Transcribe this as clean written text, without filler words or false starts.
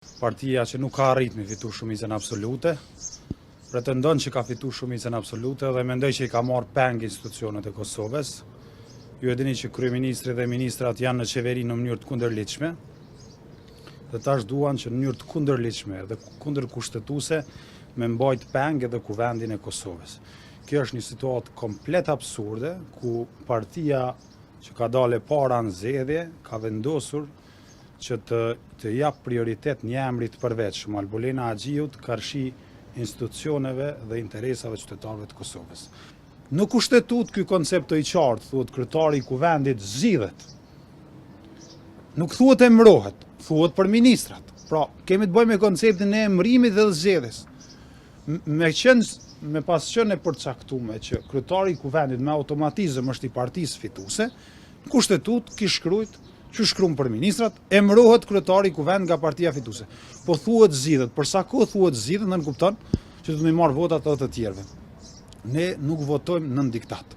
Partia që nuk ka arrit me fitu shumicën absolute, pretendon që ka fitu shumicën absolute dhe mendoj që i ka marrë peng institucionet e Kosovës. Ju e dini që kryeministri dhe ministrat janë në qeveri në mënyrë të kundërligjshme dhe tash duan që në mënyrë të kundërligjshme dhe kundërkushtetuese me mbajt peng edhe Kuvendin e Kosovës. Kjo është një situatë komplet absurde ku partia që ka dalë e para në zgjedhje ka vendosur që të të jap prioritet një emri të përveçëm, Albulena Haxhiut karshi institucioneve dhe interesave të qytetarëve të Kosovës. Në Kushtetutë ky koncept o i qartë, thuhet kryetari i Kuvendit zgjidhet. Nuk thuhet emërohet, thuhet për ministrat. Pra, kemi të bëjmë me konceptin e emërimit dhe zgjedhjes. Me qenë, me pas qenë e përcaktume që kryetari i Kuvendit me automatizëm është i partisë fituese, në Kushtetutë kish shkrujt që shkruan për ministrat, emërohet kryetari i Kuvendit nga partia fituese. Po thuhet zgjidhet, për sa kohë thuhet zgjidhet, nënkupton që do të marrë votat edhe të tjerëve. Ne nuk votojmë nën diktat.